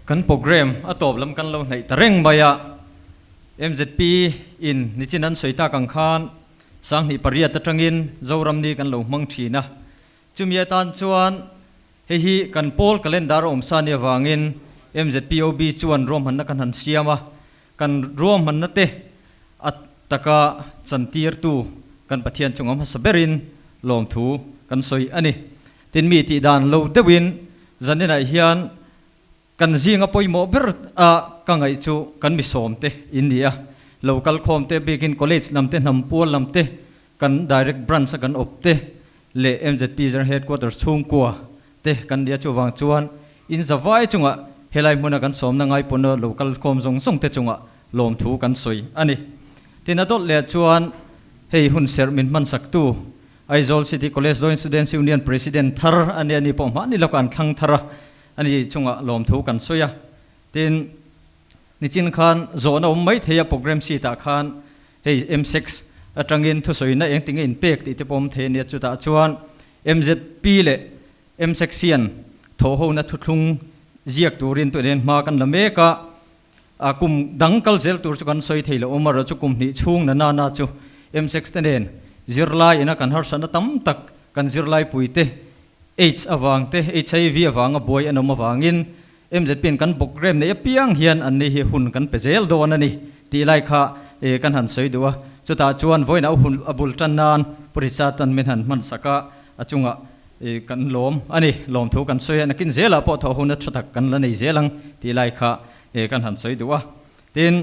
Kan programme a tawp lam kan lo hnaih ta reng mai a, MZP in nichin an sawi tak ang khan 2008 atangin Zoram ni kan lo hmang thin a, chumi atan chuan hei hi kan pawl calendar a awmsa ni avangin MZPOB chuan ruahmanna kan han siam a, kan ruahmanna te a taka chantirtu kan Pathian chunga hmasa berin lawmthu kan sawi a ni. Tin mi tih dan lo deuhin zaninah hian kan zinga pawimawh ber a ka ngaih chu kan mi sawm te in ni a, lo kal khawm te bikin college lam te hnam pual lam te kan direct branch a kan awp te leh MZP General Headquarters chhungkua te kan ni a chuvang chuan in zavai chungah helai hmuna kan sawmna ngai pawn a lo kal khawm zawng zawng te chungah lawmthu kan sawi a ni. Tin a dawlh leh chuan hei hun serh min hmansaktu Aizawl City College Joint Students Union President thar a nia ni pawh hmahni lawkah an thlang thar a, a ni chungah lawmthu kan sawi a. Tin, nichin khan zawhna awm mai thei a program sheet ah khan hei M6 atangin thusawina eng tinge inpek tih te pawh awm thei a nia, chutah chuan MZP leh M6 hian thawhhona thuthlung ziak turin tunah hian hma kan la mek a, A kum dang kal zel tur chu kan sawi thei lo awm erawh chu kum hnih chhung na nana chu M6 te nen zirlai ina kan harsatna tam tak kan zirlai pui te AIDS avang te HIV avanga buai an awm avangin MZP in kan program neih apiang hian an ni hi hun kan pe zel dawn a ni tih lai kha kan han sawi duh a. Chutah chuan vawiinah a hun a bul tan nan Pu Richard an min han hman sak a, a chungah kan lawm a ni. Lawmthu kan sawi a, nakin zelah pawh thawh hun a tha tak kan la nei zel ang tih lai kha He kan han sawi duh a, tin,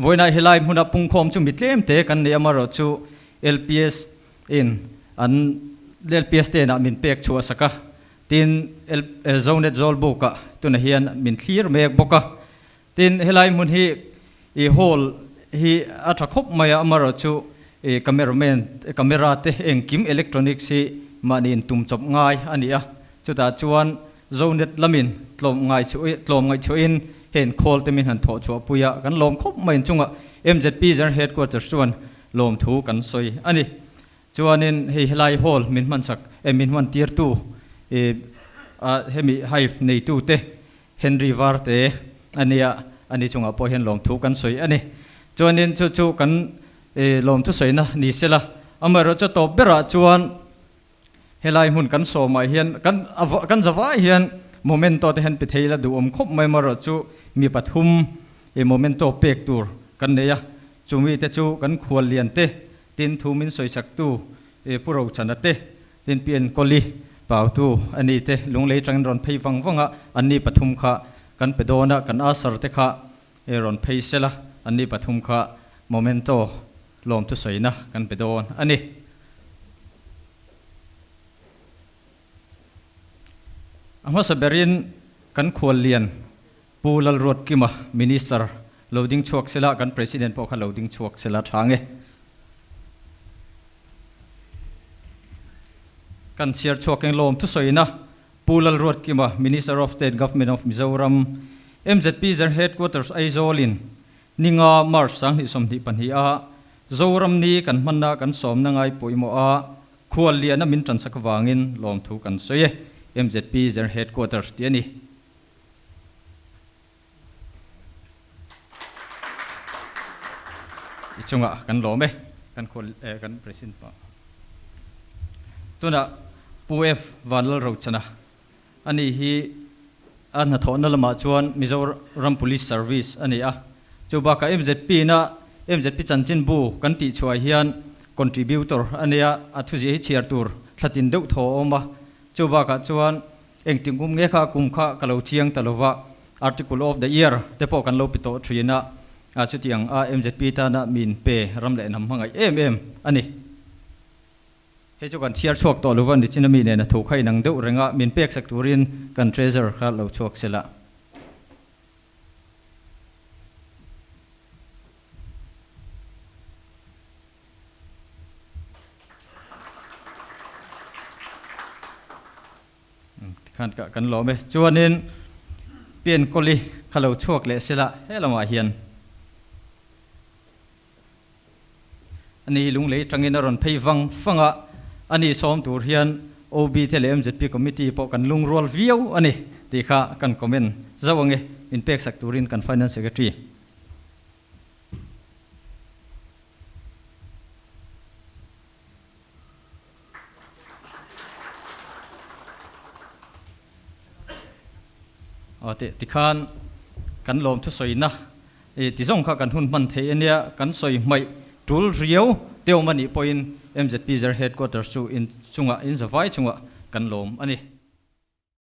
vawiinah helai hmuna pungkhawm chu mi tlem te kan nei amaherawh chu LPS in an LPS te inah min pek chhuah sak a, tin, Zonet Zawlbuk ah tunah hian min thlir mek bawk a, tin, helai hmun hi i hall hi a tha khawp mai a, amaherawh chu i cameraman camera te engkim electronics hi mahni in tum chawp ngai a ni a, chutah chuan Zonet lamin tlawmngai chu tlawmngaih chuahin heng khawl te min han thawh chhuah pui a, kan lawm khawp mai inchungah MZP General Headquarters chuan lawmthu kan sawi a ni. Chuanin hei helai hall min hmansak eh min hman tirtu ih a hemi hive neitu te Henry Varte a nia a ni chungah pawh hian lawmthu kan sawi a ni. Chuanin chu chu kan ih lawmthu sawina ni sela amaherawhchu tawp berah chuan Helai hmun kan sawmah hian kan kan zavai hian momento te hian pe thei la duhawm khawp mai marawh chu mi pathum i momento pek tur kan nei a, chumi te chu kan khual lian te, tin thu min sawisak tu i Pu Rochana te, tin Pi Enkawli Pautu a ni te lunglei tangin rawn phei vang vang a, anni pathum kha kan pe dawn a, kan asar te kha i rawn phei sela, anni pathum kha momento Lawmthu sawina kan pe dawn a ni. A hmasa berin kan khuallian Pu Lalruatkima, Minister, lo ding chhuak sela, kan President pawh kha lo ding chhuak sela tha nge. Kan chhiar chhuak eng lawmthu sawina Pu Lalruatkima, Minister of State Government of Mizoram, MZP General Headquarters Aizawl-in Ninga, March 2022 a Zoram ni kan hmanna kan sawmna ngai pawimawh a khual liana min tansak avangin lawmthu kan sawi e, MZP General Headquarters tih a ni. I chungah kan lawm e, kan khual kan President pah. Tunah Pu F Vanlalrochana Ani hi a hnathawhna lamah chuan Mizoram Police Service a ni a. Chu bakah MZP na MZP chanchinbu kan tih chhuah hian contributor a nia, a thuziah hi chhiar tur thlatin deuh thaw a awm a. Chu bakah chuan engtin kum nge kha kum kha ka lo chiang ta lova, Article of the Year te pawh kan lo pe tawh thin a, chutiang a MZP tana min pe ram leh hnam hmangaih em em a ni. Hei chu kan chhiar chhuak tawh lo va, nichin a mi nen a thu kha inang deuh reng a, min pek sak turin kan treasurer kha lo chhuak se la. Tikhan ka kan lawm e. Chuanin Piankawli kha lo chhuak leh se la he lamah hian. Ani lunglei tangin a rawn phei vang vang a, ani sawm tur hian OB te leh MZP committee pawh kan lungrual viau a ni tih kha kan comment zauh ange min pek sak turin kan Finance Secretary. Aw tih tikhan kan lawm thusawina i ti zawng kha kan hun hman thei ania, kan sawi hmaih tul riau te awm anih pawhin MZP Zer Headquarters chu in chungah in zavai chungah kan lawm a ni.